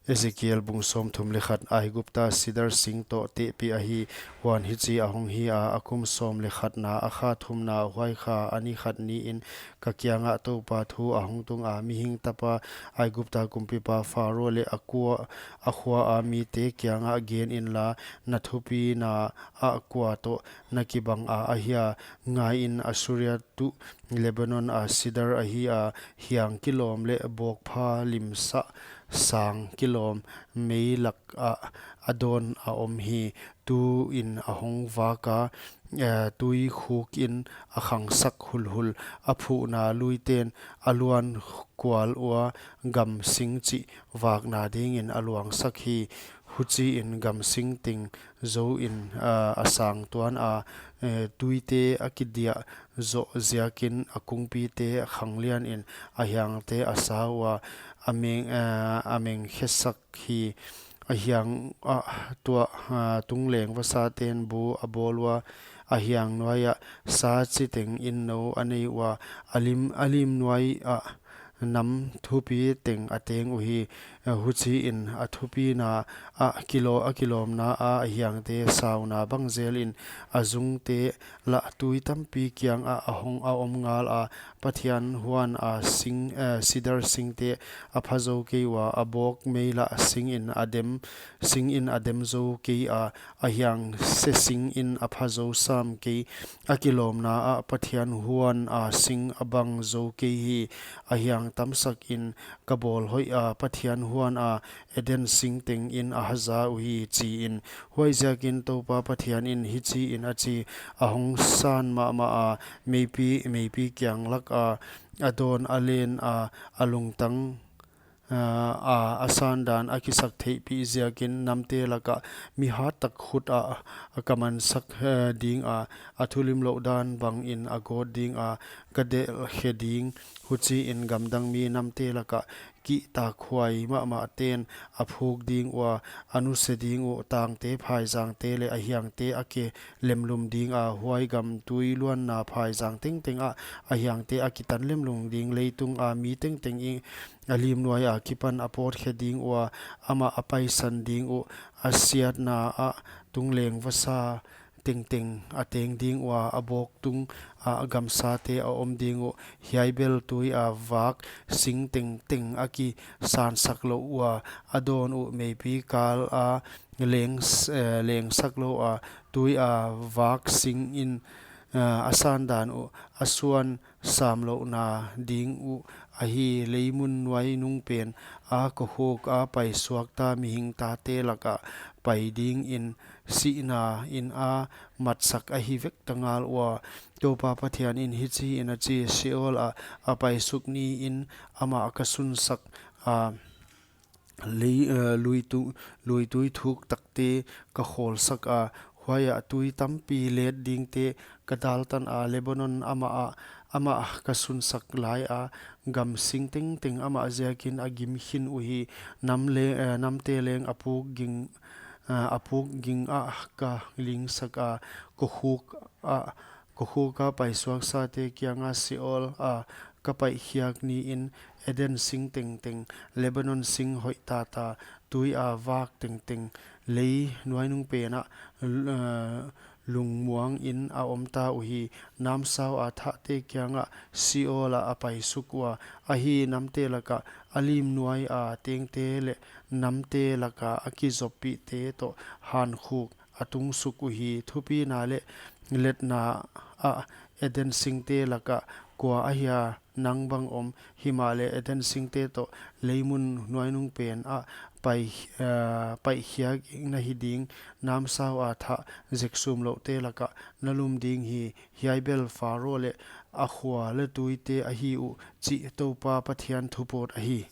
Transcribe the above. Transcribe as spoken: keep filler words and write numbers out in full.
Ezekiel bung sawmthum leh khat. Aigupta sidar sing toh tehpih ahi. Huan hichi ahong hi a, a kum sawm leh khatna, a kha thumna, huai kha a ni khat ni in ka kiangah Toupa thu ahong tung a, Mihing tapa, Aigupta kumpipa Pharo leh a khua, a khua a mite kiangah gen inla, na thupina ah kua toh na kibang a ahia? Ngaiin, Assuria tuh Lebanon a sidar ahi a, hiang kilawm leh bawkpha limsah sang kilawm mei lak ah a dawn a om hi. Tuin ahong vak a, eh, tui khuk in a khangsak hulhul, a phuhna luiten a luan kual ua, gam sing chih vakna dingin a luangsak hi. Huchiin gam sing teng zou in, ah, a sang tuan a, eh, tuite a kidiah zoh ziakin a kungpite khang lianin a hiangte a sa ua, a meng, ah, a meng khesak hi. A hiang ah tuah, ah, tungleng vasaten bu a bawl ua, a hiang nuaiah sa chiteng in nou a nei ua, a lim, a lim nuai ah nam thupi teng a teng uhi. Huchiin a thupina ah kilo, a kilawmna a hiangte sauna bang zelin a zungte lah tui tampi kiangah a hong a om ngal a, Pathian huan a sing, eh, sidar singte a pha zou kei ua, a bawk mei lah singin a dem, singin a dem zou kei a, a hiang se singin a pha zou sam kei. A kilawmna ah Pathian huan a sing a bang zou kei hi. A hiang tamsakin ka bawl hoih a, Pathian huan a Eden sing tengin a haza uhi, chiin. Huaiziakin Toupa Pathianin hichiin a chi, Ahong san mahmah a, meipi, meipi kiang lak a, a dawn a len a, a lungtang, ah, a, a sandan a kisak theihpih ziakin namte lakah mi hat tak khut ah ka mansak, eh, ding a, a thulimlouh dan bangin a gawt ding a, ka delhkhe ding. Huchiin gamdang mi namte lakah kihtakhuai mahmah ten a phuk ding ua, a nuse ding uh, tangte, phaizangte leh a hiangte a ke lemlum ding a, huai gam tui luanna phaizang tengteng ah a hiangte a kitan lemlum ding. Leitung a mi tengteng in a lim nuai a kipan a pawtkhe ding ua, amah a paisan ding uh, a siatna ah tungleng vasa tengteng a teng ding ua, a bawk tung ah gamsate a om ding uh. Hiai bel tui a vak sing tengteng a kisansak lou ua, a dawn uh meipi kal a leng s-, eh, lengsak lou a, tui a vak singin, eh, a sandan uh a suan samlouhna ding uh ahi. Leimun nuainung pen a kokhuk a paisuakta mihing tate lakah pai dingin sihna in a matsak ahi vek ta ngal ua. Toupa Pathianin hichiin a chi, Sheol ah a paisuk niin amah ka sunsak a, lei, eh, luitu-, luitui thuk takte ka khawlsak a, huaiah tui tampi let dingte ka daltan a, Lebanon amah ah, amah ka sunsak lai a, gam sing tengteng amah ziakin a gim khin uhi. Nam le, eh, namte leng a puk ging, eh, a puk ging ah ka lingsak a, kokhuk ah, kokhuk a paisuaksate kianga Sheol ah ka paihkhiak niin Eden sing tengteng, Lebanon sing hoih tata, tui a vak tengteng, lei nuainung pen ah, l-, eh, lungmuangin a omta uhi. Namsau a thahte kiangah Sheol ah a paisuk ua, ahi, namte lakah a lim nuai a tengte leh namte laka a kizoppihte toh hankhuk a tungsuk uhi. Thupina leh letna ah Eden singte lakah kua ahia nang bang om? Himahleh Eden singte toh leimun nuainung pen ah pai, eh, paihkhiak na hi ding. Namsau a thah zeksumlouhte lakah na lum ding hi. Hiai bel Pharo leh a khua leh tuite ahi uh, chih Toupa Pathian thupawt ahi.